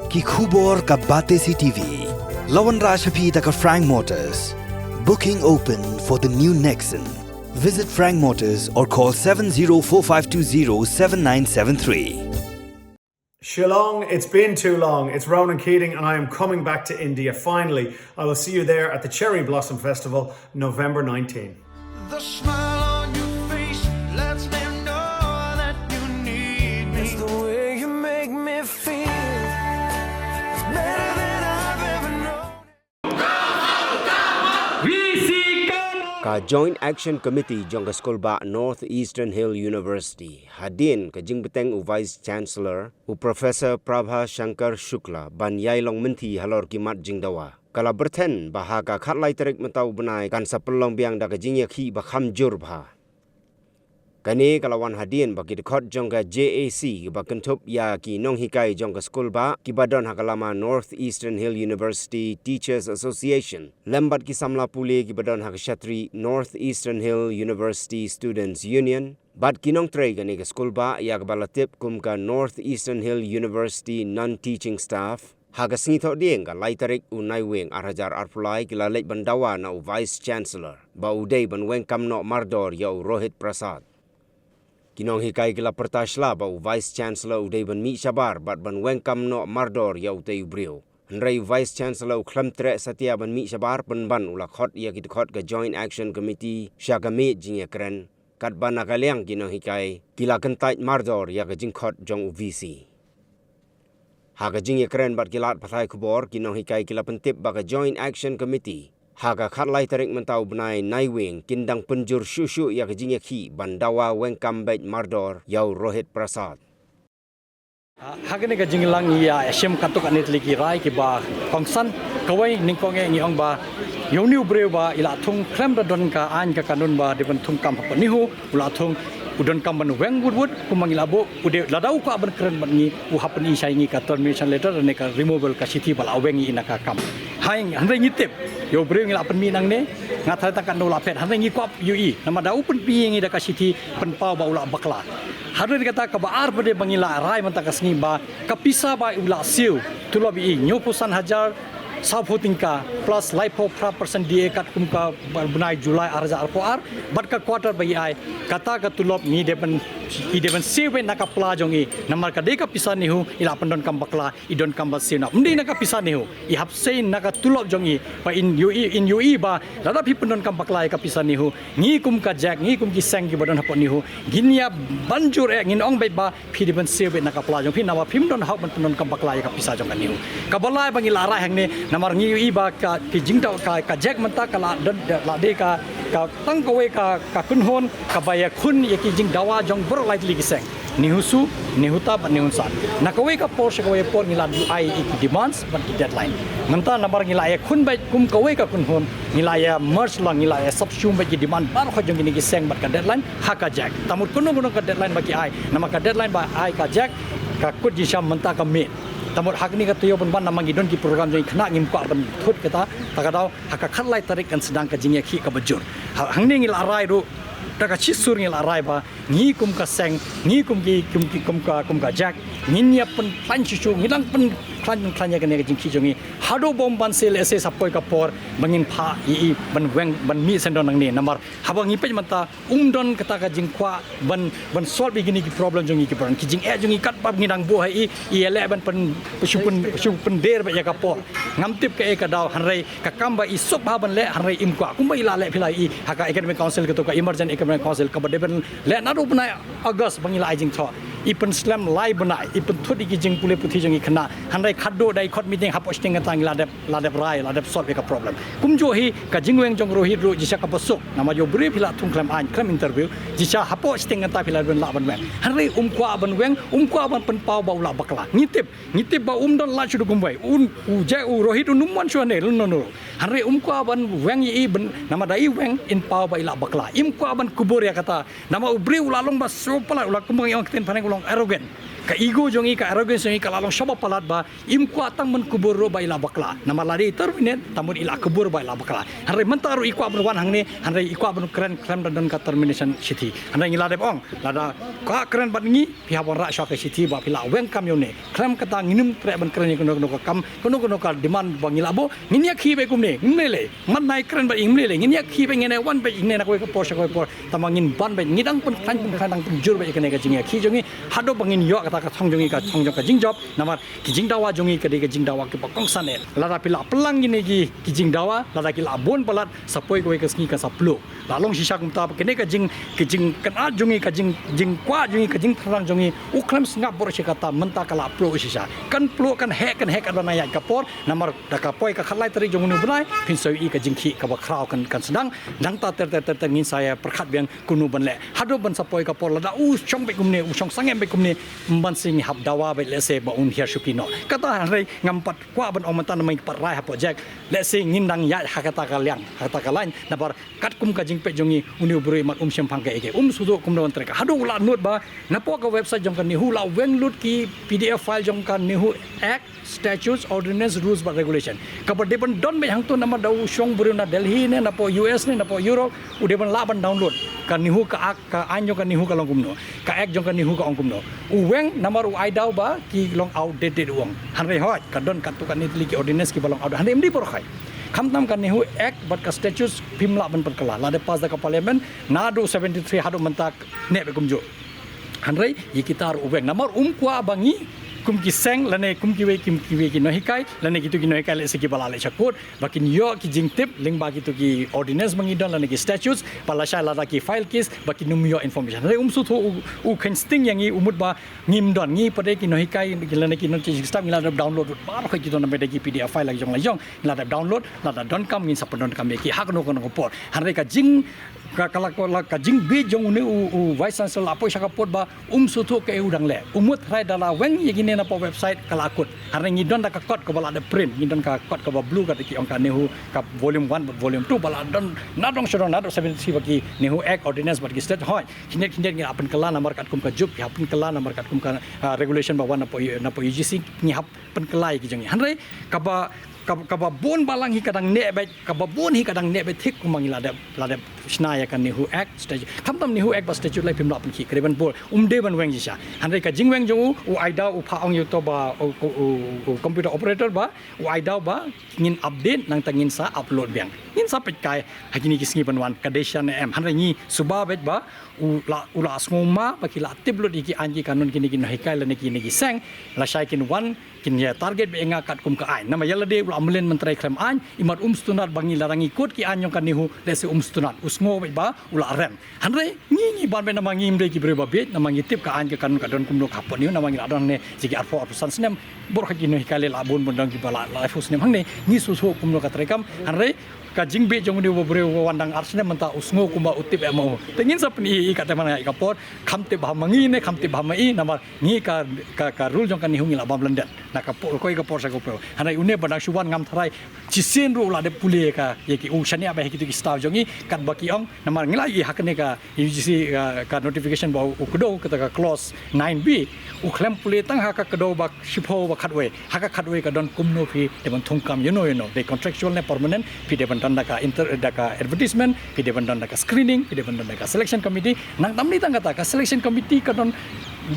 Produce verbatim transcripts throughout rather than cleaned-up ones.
Ki khubor ka Batesi T V. La wanrah sha phi da ka Frank Motors. Booking open for the new Nexon. Visit Frank Motors or call seven zero four five two zero seven nine seven three. Shillong, it's been too long. It's Ronan Keating, and I am coming back to India finally. I will see you there at the Cherry Blossom Festival, November nineteenth. The smile on your face lets me know that you need me. It's the way you make me feel. It's better than I've ever known. Ka Joint Action Committee jong ka skulbah North Eastern Hill University, hadien ka jingbteng u Vice Chancellor, u Professor Prabha Shankar Shukla, ban ïai long mynthi halor ki mat jingdawa, ka la byrthen ba ha ka khatlai tarik mynta u bnai kan sa pynlong biang da ka jingïakhih ba kham jur bha. Kane ka la wan hadien ba ki dkhot jong ka J A C kiba kynthup ïa ki nonghikai jong ka skulbah kiba don ha ka lama North Eastern Hill University Teachers Association lem bad ki samla pule kiba don ha ka shatri North Eastern Hill University Students Union bad ki nongtrei kane ka skulbah ïa kaba la tip kum ka North Eastern Hill University Non-Teaching Staff, ha ka sngi Thohdieng ka lai tarik u Naiwieng ar hajar arphew lai ki la leit ban dawa na u Vice Chancellor ba u dei ban weng kam noh mardor ïa u Rohit Prasad. Ki nonghikai ki la pyrta shla ba u Vice Chancellor u dei ban mih shabar bad ban weng kam noh mardor ïa utei u briew. Hynrei u Vice Chancellor u khlem treh satia ban mih shabar pynban u la khot ïa ki dkhot ka Joint Action Committee sha ka miej jingïakren, katba na ka liang ki nonghikai ki la kyntait mardor ïa ka jingkhot jong u V C. Ha ka jingïakren bad ki lad pathai khubor, ki nonghikai ki la pyntip ba ka Joint Action Committee ha ka khatlai tarik mynta u bnai Naiwieng kin dang pynjur shuh shuh ïa ka jingïakhih ban dawa weng kam beit mardor ïa u Rohit Prasad. Ha kane ka jingïalang ïa shim katto katne tylli ki rai kiba kongsan. Kawei nyngkong eh ngi ong ba ïa une u briew ba i la thung khlem da don ka aiñ ka kanun ba dei ban thung kam hapoh NEHU, u la thung u donkam ban weng wut wut kumba ngi la buh, u dei lada u kwah ban kren bad ngi u hap pyni shai ngi ka termination letter ne ka removal ka shithi ba la weng ïa i na ka kam. Hynrei ngi tip ïa u briew ngi la pynmih nangne, nga tharai tang katno u la phet, hynrei ngi kwah ïohi namar da u pynmih ïa ngi da ka shithi pynpaw ba u la bakla. Hadien kata kaba ar pat de ba ngi la rai mynta ka sngi ba ka pisa ba u la siew, tulop ïa i hynñiewphew san hajar sawphew tyngka plus laiphew phra percent D A katkum ka bnai July ar hajar arphew ar, bad ka quarter ba i ai, kata ka tulop ngi dei ban, i dei ban siew beit na ka pla jong i, namar ka dei ka pisa NEHU, i la pyndonkam bakla, i donkam ban siew na, ym dei na ka pisa NEHU, i hap sei na ka tulop jong i, ba in ïohi, in ïohi ba lada phi pyndonkam bakla ïa ka pisa NEHU, ngi kum ka JAC, ngi kum ki seng kiba don hapoh NEHU, ngin ïa ban jur eh, ngin ong beit ba phi dei ban siew beit na ka pla jong phi, namar phim don hok ban pyndonkam bakla ïa ka pisa jong ka NEHU. Kaba lai ba ngi la rai hangne, namar ngi ïohi ba ka, ki jingdawa ka, ka JAC mynta ka la don, la dei ka, ka tang kawei ka, ka kynhun kaba ïakhun ïa ki jingdawa jong baroh lai tylli ki seng. NEHUSU, NEHUTA bad NEHUNSAT. Na kawei ka por sha kawei ka por ngi la duh ai ïa ki demands bad ki deadline. Mynta namar ngi la ïakhun beit kum kawei ka kynhun, ngi la ïa merge lang, ngi la ïa subsume beit ki demand baroh jong kine ki seng bad ka deadline ha ka JAC. Te mut kumno kumno ka deadline ba ki ai, namar ka deadline ba ai ka JAC, ka kut jingsham mynta ka miet. Te mut ha kane ka taïew pynban namar ngi don ki program jong ngi khynnah, ngim kwah ban thut kata, te ka daw ha ka khatlai tarik kan sdang ka jingïakhih kaba jur. Ha, hangne ngi la rai ruh, da ka shisur ngi la rai ba ngi kum ka seng, ngi kum ki, kum ki, kum ka, kum ka JAC, ngin ïa pynkhlaiñ shuh shuh, ngi dang pynkhlaiñ, pynkhlaiñ ïa kane ka jingkhih jong ngi. Haduh bym ban siew lehse sa poi ka por ba ngin phah ïa i ban weng, ban mih syndon nangne, namar haba ngi peit mynta um don kata ka jingkwah ban, ban solve ïa kine ki problem jong ngi ki problem, ki jingeh jong ngi katba ngi dang buh ha i, i ïaleh ban pyn, shu pyn, shu pyndier beit ïa ka por. Ngam tip kaei ka daw, hynrei ka kam ba i suk bha ban leh, hynrei im kwah. Kumba i la leh phi la ïohi ha ka Academic Council, kato ka Emergent Academic Council kaba dei ban leh naduh u bnai August ba ngi la ai jingthoh. I pynslem lai bnai, i pynthut ïa ki jingpule puthi jong ngi khynnah. Hynrei khadduh da i khot meeting hapoh shiteng kata ngi la dep, la dep rai, la dep solve ïa ka problem. Kumjuh hi ka jingweng jong u Rohit ruh jingshisha kaba suk. Namar ïa u briew phi la thung khlem aiñ, khlem interview, jingshisha hapoh shiteng kata phi la don lah ban weng. Hynrei um kwah ban weng, um kwah ban pynpaw ba u la bakla. Ngi tip, ngi tip ba um don lad shuh da kumwei. Un, u JAC, u Rohit un ym wan shuh hangne, lano lano. Hynrei um kwah ban weng ïa i ban, namar da i weng in paw ba i la bakla. Im kwah ban kubur ïa kata. Namar u briew u la long ba sngewpalat, u la, kumba ngi ong ktien phareng u long arrogant. Ka ego jong i, ka arrogance jong i ka la long shaba palat ba im kwah tang ban kubur ruh ba i la bakla. Namar lada i terminate, tang mut i la kubur ba i la bakla. Hynrei mynta ruh i kwah ban wan hangne, hynrei i kwah ban kren khlem da don ka termination shithi. Hynrei ngi la dep ong, lada kwah kren bad ngi, phi hap ban rah shuwa ka shithi ba phi la weng kam ïa une. Khlem kata ngin ym treh ban kren ïa kano kano ka kam, kano kano ka demand ba ngi la buh, ngin ïakhih beit kumne, ngim lei lei. Mat nai kren beit, ngim lei lei. Ngin ïakhih beit, ngin ïa wan beit, ngin ïa na kawei ka por sha kawei por. Tang ba ngin ban beit, ngi dang pynkhrain pynkhrain, dang pynjur beit ïa kane ka jingïakhih jong ngi. Haduh ba ngin ïoh kata ka thong jong ngi, ka thong jong ka jingjop. Namar ki jingdawa jong ngi ka dei ka jingdawa kiba kongsan eh. Lada phi la pynlang kine ki, ki jingdawa, lada ki la bun palat, sa poi kawei ka sngi kan sa pluh. La long shisha kumta ba kane ka jing, ka jingkynad jong ngi, ka jing, jingkwah jong ngi, ka jingthrang jong ngi, u khlem sngap bor shi katta, mynta ka la pluh shisha. Kan pluh, kan heh, kan heh katba nang ïaid ka por, namar da ka poi ka khatlai tarik jong une u bnai, phin sa ïohi ka jingkhih kaba khraw kan, kan sdang. Nangta ter ter ter ter ngin sa ïa pyrkhat biang kumno ban leh. Haduh ban sa poi ka por, lada u shong beit kumne, u shong sangem beit kumne, ym ban sngewhap dawa beit lehse ba un hiar shuki noh. Kata hynrei ngam pat kwah ban ong mynta namar ngi pat rai hapoh jek. Lehse ngin dang ïaid ha kata ka liang, ha kata ka lain. Namar katkum ka jingpeit jong ngi, une u briew imat um shemphang kaei kaei, um sngewthuh kumno ban trei ka. Haduh u la nud ba napoh ka website jong ka NEHU la weng lut ki P D F file jong ka NEHU Act, Statutes, Ordinance, Rules bad Regulation. Kaba dei ban don beit hangto namar da u shong briew na Delhi ne, napoh U S ne, napoh Europe, u dei ban lah ban download. Ka NEHU ka Act, ka aiñ jong ka NEHU ka long kumno, ka Act jong ka NEHU ka ong kumno. U weng namar u ai daw ba ki long outdated u ong. Hynrei hooid, ka don katto katne tylli ki ordinance kiba long outdated. Hynrei ym dei por khai. Khamtam ka NEHU Act bad ka statutes phim lah ban pynkylla. Lada pass da ka parliament, naduh seventy-three haduh mynta neh beit kumjuh. Hynrei ïa kita ruh u weng. Namar um kwah ba ngi kum ki seng lane kum kiwei, kum kiwei ki nonghikai lane kito ki nonghikai lehse kiba la leit sha court, ba kin ïoh ki jingtip lyngba kito ki ordinance ba ngi don lane ki statutes, ba lashai lada ki file case ba kin ym ïoh information. Hynrei um sngewthuh u, u kheiñ sting ïa ngi, u mut ba ngim don, ngi pat de ki nonghikai lane ki non-teaching staff ngi la dep download baroh kito namar da ki P D F file la jong la jong, ngi la dep download, lada donkam ngin sa pyndonkam ïa ki ha kano kano ka por. Hynrei ka jing, ka, ka la, ka la, ka jingbieit jong une u, u Vice Chancellor la poi sha ka pud ba um sngewthuh kaei u dang leh. U mut hynrei da la weng ïa kine napoh website ka la kut. Hynrei ngi don da ka kot kaba la dep print, ngi don ka kot kaba blue, kata ki ong ka NEHU, ka volume one bad volume two, ba la don nadong shadong, naduh seventy-three bad ki NEHU Act, Ordinance bad ki statute. Hooid, khyndiat khyndiat ngi la pynkylla namar katkum ka juk, ngi la pynkylla namar katkum ka, ah, regulation ba wan napoh, napoh U G C, ngi hap pynkylla ïa ki jong ngi. Hynrei kaba, kaba, kaba bun balang hi ka dang neh beit, kaba bun hi ka dang neh beit thik kumba ngi la dep, la dep shna ïa ka NEHU Act, statute. Khamtam NEHU Act bad statute lei phim lah pynkhih, ka dei ban bun, um dei ban weng shisha. Hynrei ka jingweng jong u, u ai daw, u phah ong ïa uto ba, u, u, u, u computer operator ba, u ai daw ba ngin update, nangta ngin sa upload biang. Ngin sa peit kai ha kine ki sngi ban wan, ka dei sha ne em. Hynrei ngi suba beit ba u la, u la sngewma ba ki la tip lut ïa ki aiñ ki kanun kine ki nonghikai lane kine ki seng, lashai kin wan kin ïa target beit ïa nga katkum ka aiñ. Namar ïa lade u la mlien mynta khlem aiñ, imat um sngewtynnat ba ngi lada ngi kut ki aiñ jong ka NEHU, lehse um sngewtynnat. U sngew beit ba u la rem. Hynrei ngi, ngi ban beit namar ngim dei ki briew ba bieit, namar ngi tip ka aiñ ka kanun ka don kumno hapoh NEHU, namar ngi la don hangne shi ki arphew, arphew san snem. Baroh ki nonghikai lei la bun bun don kiba la, la laiphew snem hangne. Ngi sngewthuh kumno ka treikam. Hynrei ka jingbieit jong une u briew uba wan dang ar snem mynta u sngew kumba u tip eh ma u. Te ngin sa pyni ïa i katei man ïa ka por, kham tip ba ha ma ngi ne kham tip ba ha ma i, namar ngi ka, ka, ka rule jong ka NEHU ngi la bam lyndet na ka por, kawei ka por sha ka por. Hynrei une ba dang shu wan ngam tharai, shisien ruh u la dep pule ïa ka, ïa ki, u shaniah beit ha kito ki staff jong ngi, katba ki ong, namar ngi la ïohi ha kane ka U G C, ka, ka notification ba u kdew, kata ka clause nine B, u khlem pule tang ha ka kdew ba shiphew ba khatwei. Ha ka khatwei ka don kumno phi dei ban thungkam ïano ïano, dei contractual ne permanent, phi dei ban don da ka inter-, da ka advertisement, phi dei ban don da ka screening, phi dei ban don da ka selection committee. Nangta ym dei tang kata, ka selection committee ka don,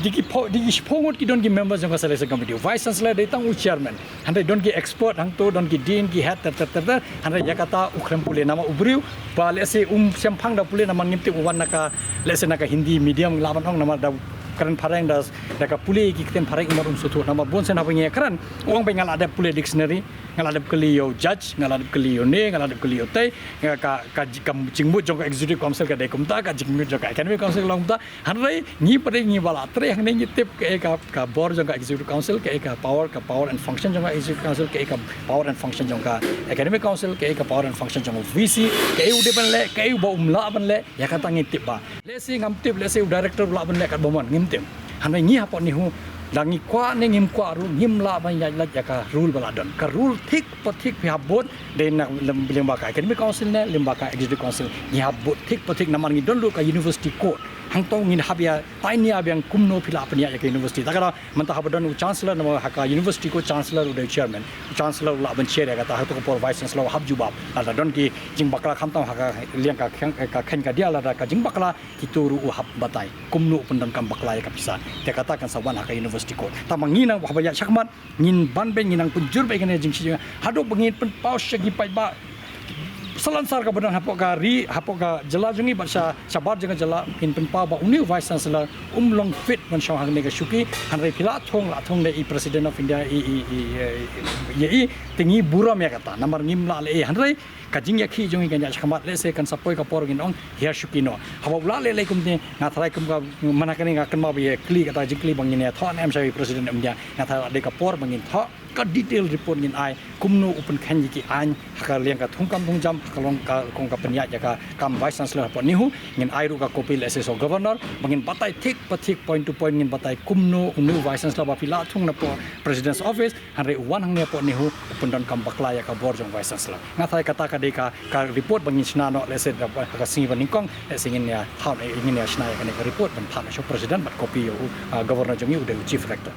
dei ki phew, dei ki shiphew ngut ki don ki members jong ka selection committee. Vice Chancellor dei tang u chairman. Hynrei don ki expert hangto, don ki dean, ki head, ter ter ter ter. Hynrei ïa kata u khlem pule, namar u briew ba lehse um shemphang da pule, namar ngim tip, u wan na ka, lehse na ka Hindi medium lah ban ong, namar da kren phareng da, da ka pule ki ktien phareng imat um sngewthuh. Namar bun sien haba ngi kren, u ong beit nga la dep pule dictionary, nga la dep kylli ïa u judge, nga la dep kylli ïa une, nga la dep kylli ïa utei, nga ka, ka, ka jingmut jong ka Executive Council ka dei kumta, ka jingmut jong ka Academic Council ka long kumta. Hynrei ngi pat de ngi ba la trei hangne ngi tip kaei ka, ka bor jong ka Executive Council, kaei ka power, ka power and function jong ka Executive Council, kaei ka power and function jong ka Academic Council, kaei ka power and function jong ka V C, kaei u dei ban leh, kaei uba um lah ban leh, ïa kata ngi tip ba. Lehse ngam tip, lehse u director u lah ban leh katba mon, ngim tip. Hynrei ngi hapoh NEHU, lada ngi kwah ne ngim kwah ruh, ngim lah ban ïaid lait ïa ka rule ba la don. Ka rule thik pa thik phi hap bud, dei na lem-, lyngba ka Academic Council ne lyngba ka Executive Council, ngi hap bud thik pa thik namar ngi don ruh ka University Code. Hangto ngin hap ïa tai nia biang kumno phi lah pynïaid ïa ka university. Ta ka da mynta haba don u chancellor namar ha ka university ko chancellor u dei chairman. U chancellor u lah ban chair ïa kata, hato ka por vice chancellor hap jubab. Lada don ki jingbakla khamtam ha ka liang ka kheiñ ka kheiñ ka diah lada ka jingbakla, kito ruh u hap batai kumno u pyndonkam bakla ïa ka pisa. Te kata kan sa wan ha ka university court. Tangba ngi nang haba ïaid shakhmat ngin ban beiñ, ngin nang pynjur beiñ kane ka jingshit jingeh haduh ba ngin pynpaw sha ki paidbah salonsar kaba don hapoh ka ri, hapoh ka jylla jong ngi bad sha shabar jong ka jylla, ngin pynpaw ba une u vice chancellor um long fit ban shong hangne ka shuki. Hynrei phi la thung, la thung da i President of India, i, i, i, i, i, i, te ngi burom ïa kata namar ngim lah leh ei. Hynrei ka jingïakhih jong ngi kan ïaid shakhmat, lehse kan sa poi ka por ngin ong hiar shuki noh. Haba u lah leh lei kumne, nga tharai kum ka mynta kane nga kynmaw ba ïa kylli kata jingkylli ba ngin ïathoh ne em sha i President of India, nga tharai la dei ka por ba ngin thoh ka detail report, ngin ai kumno u pynkheiñ ïa ki aiñ ha ka liang ka thungkam thungjam, ha ka long ka kong ka pynïaid ïa ka kam vice chancellor hapoh NEHU. Ngin ai ruh ka copy lehse sha u governor ba ngin batai thik pa thik, point to point ngin batai kumno une u vice chancellor ba phi la thung napoh President's office, hynrei u wan hangne hapoh NEHU u pyndonkam bakla ïa ka bor jong vice chancellor. Nga tharai kata ka dei ka, ka report ba ngin shna noh lehse ha ka sngi ba nyngkong, lehse ngin ïa thaw, ngin ïa shna ïa kane ka report ban thaw noh sha u President bad copy ïa u, ah, governor jong ngi u dei u chief rector.